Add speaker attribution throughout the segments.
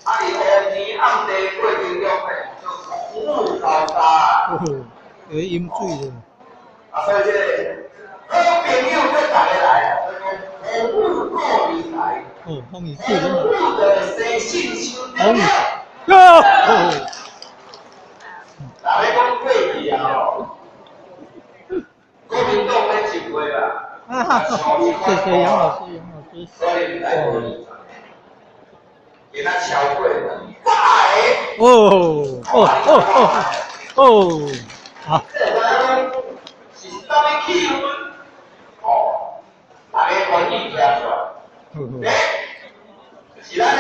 Speaker 1: 啊，伊烏天暗地過程中咧，就風雨交加。
Speaker 2: 哦，會飲水咧。
Speaker 1: 啊，所以這個好朋友要大家來啊，所以講風雨顧未來。
Speaker 2: 哦，風雨
Speaker 1: 風雨就是生信心。
Speaker 2: 風雨。哦。
Speaker 1: 大家講過去啊，國民黨咧一回啦。
Speaker 2: 啊哈！謝謝楊老師，楊老師。
Speaker 1: 所以來給他超過200個。
Speaker 2: 哦哦哦哦哦，好。
Speaker 1: 這個是啥物氣氛？哦，大家願意聽出來。欸，是咱的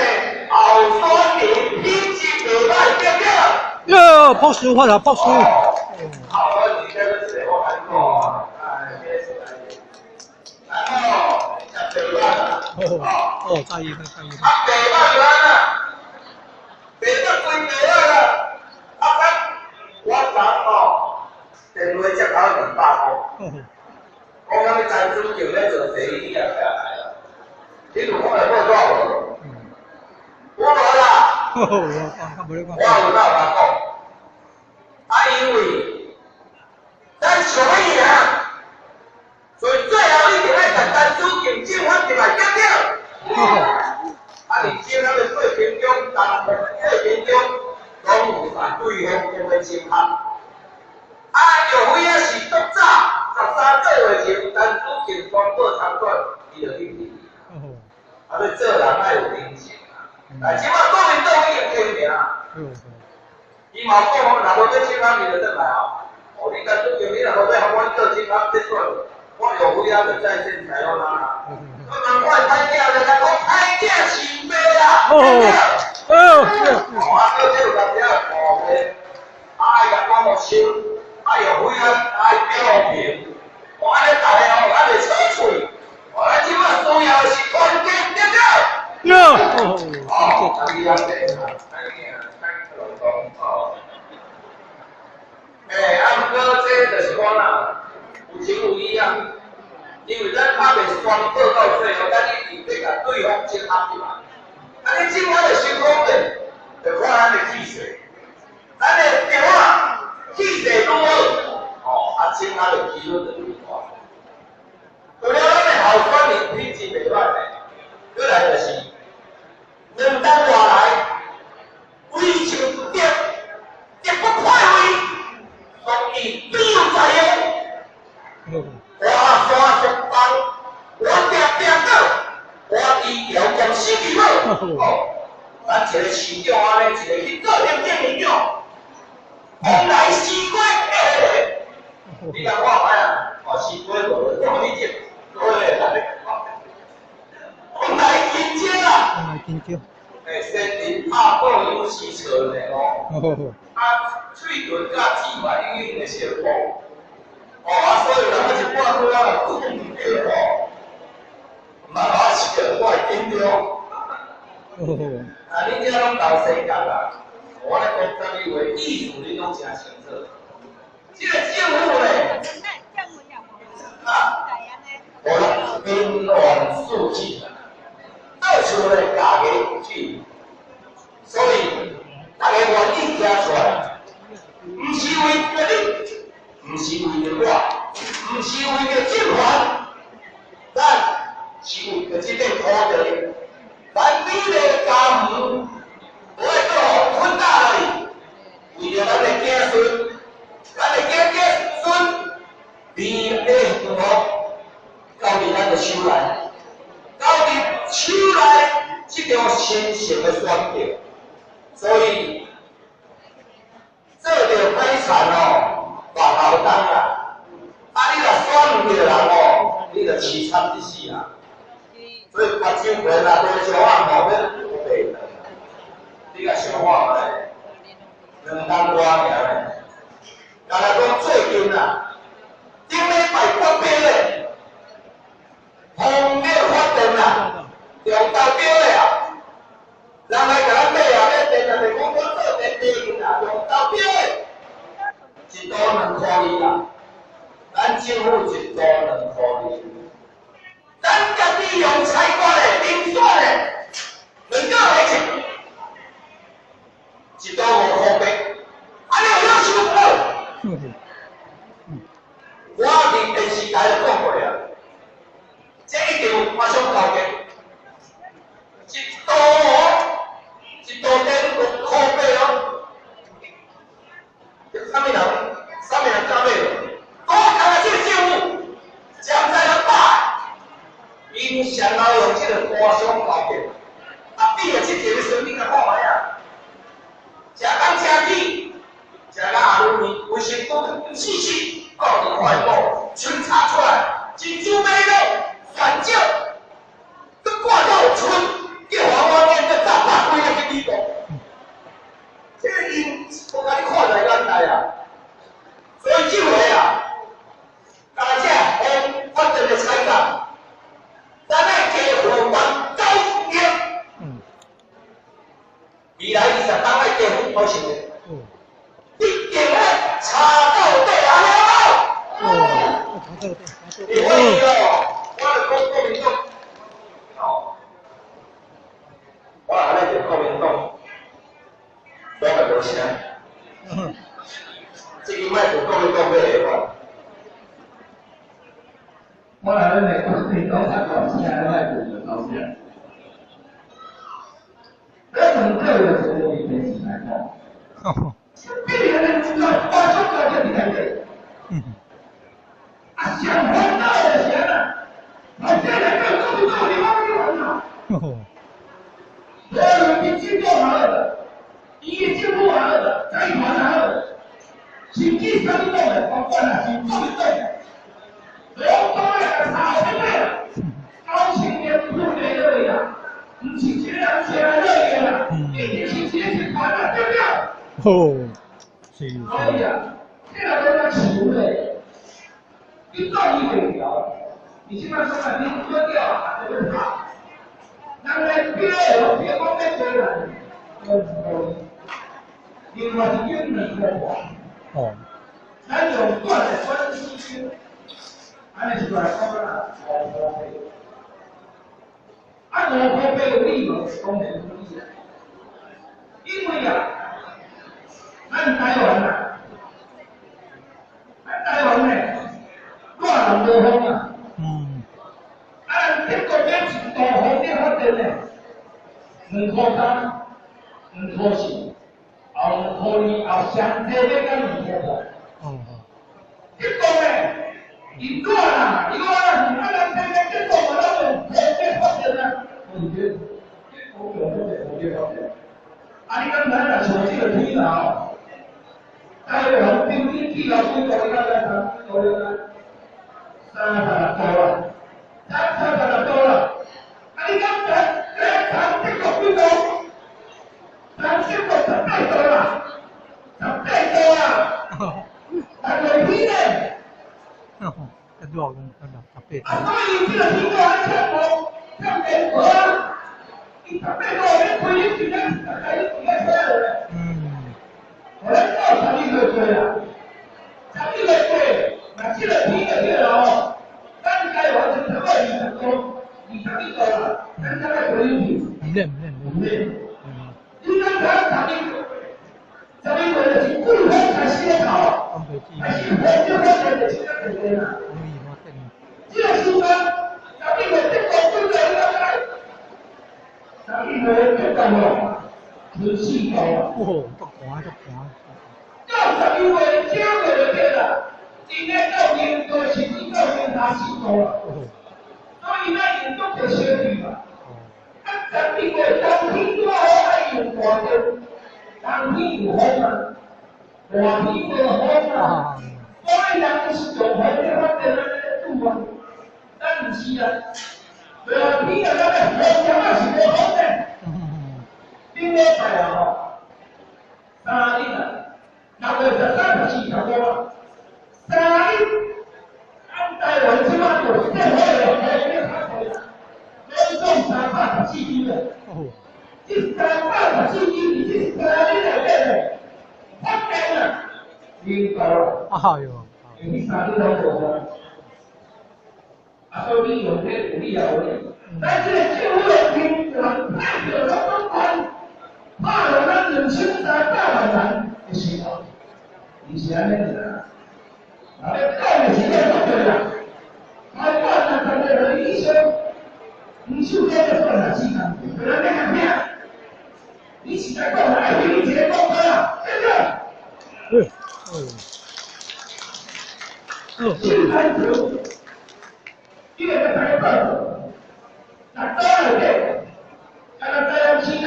Speaker 1: 候選人品質袂歹，對不對？
Speaker 2: 喲，朴樹發啦，朴樹。
Speaker 1: 候選人這個是我跟你講，哎，這個是然後食白肉啦。
Speaker 2: 哦哦，在意在意。
Speaker 1: 啊，白肉就按怎？白肉歸白肉啦。啊，咱我昨吼電話接到200箍。講啥物陳子敬咧做生意，你也袂來啦。你有看到報紙無？有無啦？
Speaker 2: 我講，無咧講。
Speaker 1: 我有哪有講？啊，因為咱想欲贏，所以最後一定愛共陳子敬正反入來，對不對？啊，佇整個過程中，談判過程中，攏有共對方講欲整合。啊，藥輝仔是足早13個月前，陳子敬宣布參選，伊就去提。啊，所以做人愛有人情啊。但這擺國民黨已經提名啊。伊嘛講，若無欲整合，伊就轉來啊。哦，你陳子敬，你若無欲予阮做整合，這算我藥輝仔就在線採用啦。我難怪歹囝就來講歹囝飼爸啦。
Speaker 2: 哦哦。
Speaker 1: 哦，啊，這有當時誤會，啊，愛共講互清，啊，藥輝仔愛表明，哦，按呢大家吼，咱袂吵喙，哦，咱這擺需要的是團結，對不對？
Speaker 2: 喲。
Speaker 1: 哦，啊，你遐個，啊，你啊，咱哦。欸，啊，毋過這就是講啦，有情有義啊，因為咱拍袂宣布到最後，咱一定欲共對方整合入來。啊，你整合會成功咧，就看咱的氣勢，咱的電話氣勢愈好，哦，啊，整合的機率就愈大。除了咱的候選人品質袂歹咧，閣來就是兩冬外來，為情不得，得不快慰，所以必有在用。華山上房，我定定倒，我醫療公司去好。哦，咱一個市長按呢，一個去做行政院長，往來西瓜，欸，你共看覓啊？哦，西瓜無，我你這，我來來，往來金蕉啊！
Speaker 2: 往來金蕉。
Speaker 1: 欸，森林拍破有時錯呢吼。啊，喙唇佮舌嘛永遠會相碰。哦，啊，所以人一半月啊，講對吼，嘛我笑，我會緊張。啊，恁這攏老世界啦，我咧講啥物話，意思恁攏誠清楚。這個政府咧，啊，予咱民怨四起，到處咧咬牙切齒，所以大家願意站出來，毋是為著你，毋是為著我，毋是為著政權，咱是為著這片土地，咱美麗家園，無愛閣予吞打落去，為著咱的子孫，咱的子子孫，美麗的幸福，交佇咱的手內，交佇手內這條神聖的選票，所以做著歹田哦，別後冬啦。啊，你若選毋著人哦，你就凄慘一死啊！所以白酒拳啊，多少啊，無免白你共想看覓？兩冬外爾咧，敢若講最近啊，頂禮拜國標咧，風力發電啊，中投標的啊，人來共咱買啊，買電啊，就講我做電電啊，中投標的，1度2箍2啦，咱政府1度2箍2，咱家己用裁決的、遴選的，未來20冬愛結婚，我承認。一定愛查到底啊！
Speaker 2: 哦，查到底，查到
Speaker 1: 底。因為哦，我著講國民黨，哦，我若咧著國民黨，我就無聲。這個莫著國民黨要下我。
Speaker 3: 我若咧國民黨，較大聲，莫著就高聲。你問這個是無電視來講，必然的在發生在這裡內底。啊，上煩惱的是啥啊？啊，這兩個國民黨你講你玩啊？無論民進黨也好，伊的政府也好，財團也好，甚至啥物黨的，不管啦，是國民黨，攏總愛共查出來啦。90年分的落去啦，毋是一個人吃落去啦，一定是一個集團啦，對不對？
Speaker 2: 哦，是。
Speaker 3: 所以啊，這個講較長咧，你講伊袂牢，你這擺講啊，你割掉啊，就要拍。人來標的，標講欲追人，都毋可以。另外是經年的話，咱用短的關係經，按呢是來講啦，5箍8。啊，5箍8有理無？當然有理啦。因為啊，咱台灣啊，咱台灣呢，熱人無風啊。啊，咱德國買一度風力發電呢，2箍3，2箍4，後2箍2，後上濟欲到2箍半。德國呢，伊熱啦，伊講啊，啊，咱這個德國嘛，攏用風力發電啊。問題，德國用風力發電。啊，你敢知若像這個天啊吼，台灣平均氣候幾度？你敢知三幾度？你知？36度啊，36度啦。啊，你敢知？咱德國幾度？咱德國18度啦，18度啦。但落天呢？
Speaker 2: 熱講18。
Speaker 3: 啊，所以這個天都愛搶無，搶電無啊。伊十八度欲開冷氣，咱大家一定愛吹落來。予咱到11月過啦，11月過，若這個天就對了哦。咱台灣就差不多20度，20幾度啦，咱才愛開冷氣。
Speaker 2: 毋免毋免。
Speaker 3: 毋免。你敢知影11月？11月就是季風開始咧頭啊，開始風就發電就真正停電啦。這個時間，十一月德國幾度？你敢知？11月德國哦，14度啊。
Speaker 2: 哦，足寒足寒。
Speaker 3: 到11月正月就對啦，真咧到零度，甚至到零下4度啦。所以咱用足濟燒氣嘛。啊，十一月冬天拄好愛用大電，冬天有風啊，熱天無風啊。所以人是用風力發電按呢咧煮啊，咱毋是啊。熱天啊，咱咧風點仔是無風呢。頂禮拜啊吼，三日啊，6月13、14、15啊，三日，咱台灣這擺就這好的風力較濟啦，攏總314支啦。這314支佇這3日內底咧，發電啊，0度啦。
Speaker 2: 哎喲。
Speaker 3: 因為3日攏無啊。啊，所以你用這有理也無理。咱這個政府的人員派著攏總管，拍予咱2300萬人的生活，毋是按呢爾。啊，欲講的是欲講對啦。台灣啊，10個歲以上，毋手機就算啦，時間，咱欲共聽。你實在講，愛聽你一個講法啦，對不對？新番條，伊會共大家報告，六都內底，敢若台南市65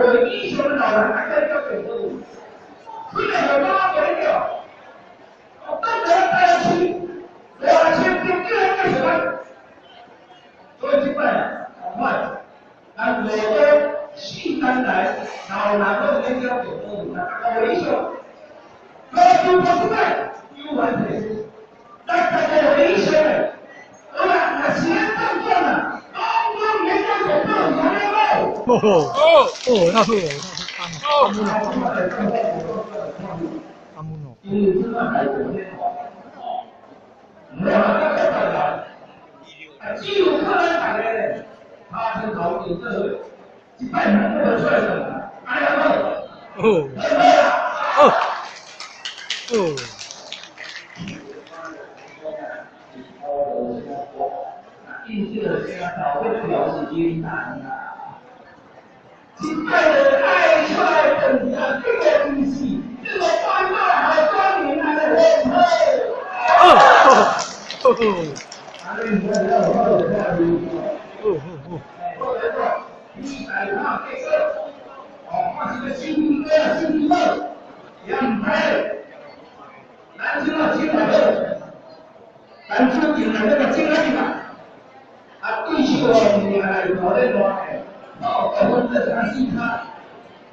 Speaker 3: 歲以上的老人，愛去繳健保費，幾个號碼我無咧繳，哦，等下台南市大千中叫咱繼續來，所以這擺啊，趕快，咱落都4年來老人攏免繳健保費，65歲以上，老就無這擺有問題。65歲以上的，好啦，若是咱當選啊，攏總免繳健保費，按呢無？
Speaker 2: 哦哦，那好，那好。阿姆诺。
Speaker 3: 因为这个还是天皇，哦，两个大人，啊，只有靠咱大家咧，拍成头就做伙，一摆两个出来转啦，安尼好，
Speaker 2: 哦，
Speaker 3: 好
Speaker 2: 哦，哦。
Speaker 3: 应这个声头要调是真难啊！一摆就爱出来转啊，这个毋是，这个拜拜好多年啊，来好。
Speaker 2: 哦哦哦
Speaker 3: 啊，你唔知道我有啥理
Speaker 2: 哦哦
Speaker 3: 哦，你大拍结果，哦，我是个新哥，新哥，也毋知。咱这个真好，咱手进来那个进来嘛。啊，对手哦，是来头咧烂的，哦，结婚这三四卡，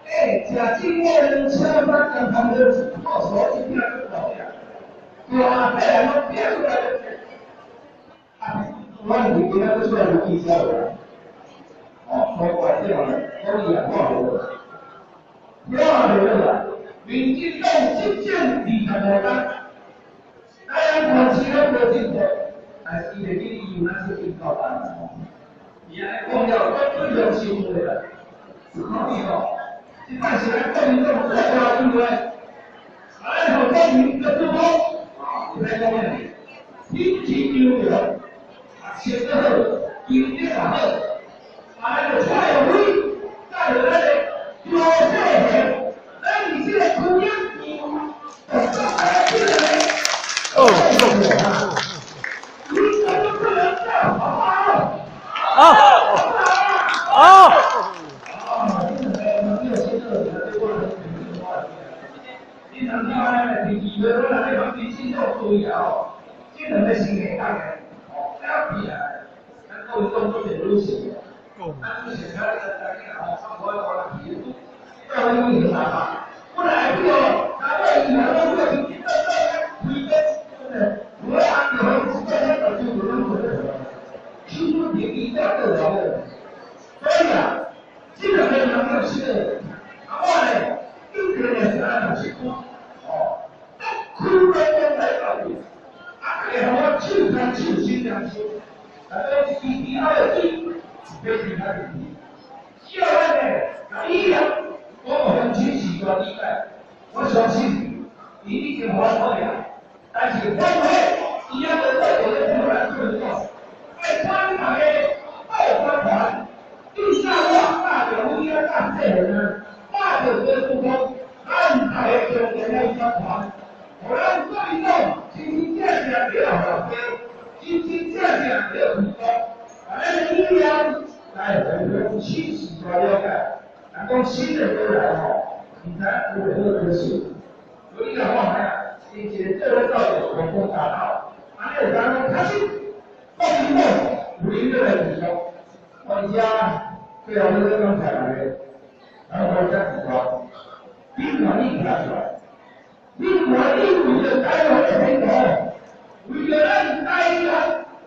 Speaker 3: 欸，食正我两车发兼旁边靠手一拼就倒了，大块人拢拼出来了。啊，我是今仔日出来有记者无？哦，所以我这样，所以也看无，看无啦。民进党执政25年，台湾全市拢无进步。但是伊会记伊有哪些变高班伊安尼讲了，我非常心灰啦。是可以吼，这摆是咱国民党最大机会，啊，咱予国民的主攻，啊，有来讲咩？品质优良，啊，穿得好，经济也好，啊，咱就蔡耀辉带着咱的罗世贤，咱伫这个区域，
Speaker 2: 哦哦。哦哦！
Speaker 3: 所以啊，这两个人要识，啊我呢，应该呢是按照是讲，哦，当区长来教育，啊，会予我手牵手心连心，啊，讲支持爱的水，非其他问题。只要咱呢，啊，以后我乡亲时代理解，我相信伊已经反悔啊，但是反悔，伊还阁继续咧挑咱做讲，爱看你大家报宣传。你教我教着阮遐教细汉啊，教着高主公，咱大家共同来宣传，予咱国民党真真正正对后家，真真正正对提高，啊，咱的理念来予乡亲时代了解。人讲新的过来吼，毋知有袂好可惜。所以你来看觅啊，因一个做咧到就成功达到，按呢就讲讲确实，国民党有能力来提高，我伫遮。最后，你讲出来的，然后我才提高，你愿意站出来，你愿意为着台湾的前途，为着咱台湾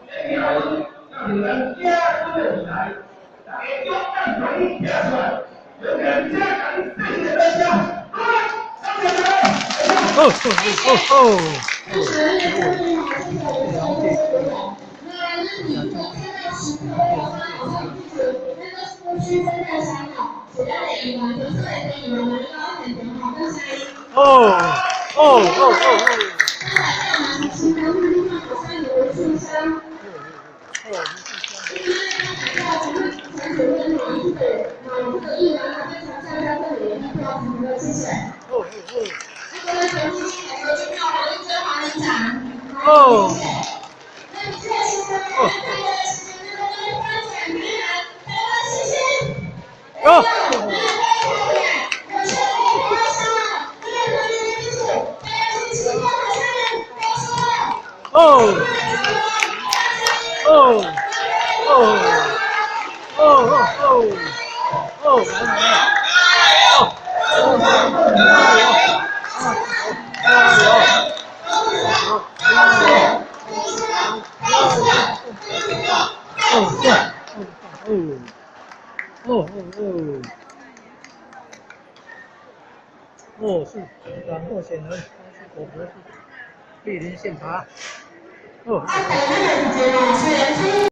Speaker 3: 的命运，乃是咱子孙的未来，大家勇敢愿意站出来，勇敢这共你说一个声，好，谢谢大家。
Speaker 2: 哦哦哦哦。哦哦哦哦哦哦哦哦哦哦哦哦哦哦哦哦。哦，是黨候選人張世國博士蒞臨現場。哦。
Speaker 4: 啊，台灣也是濟哦，雖然說。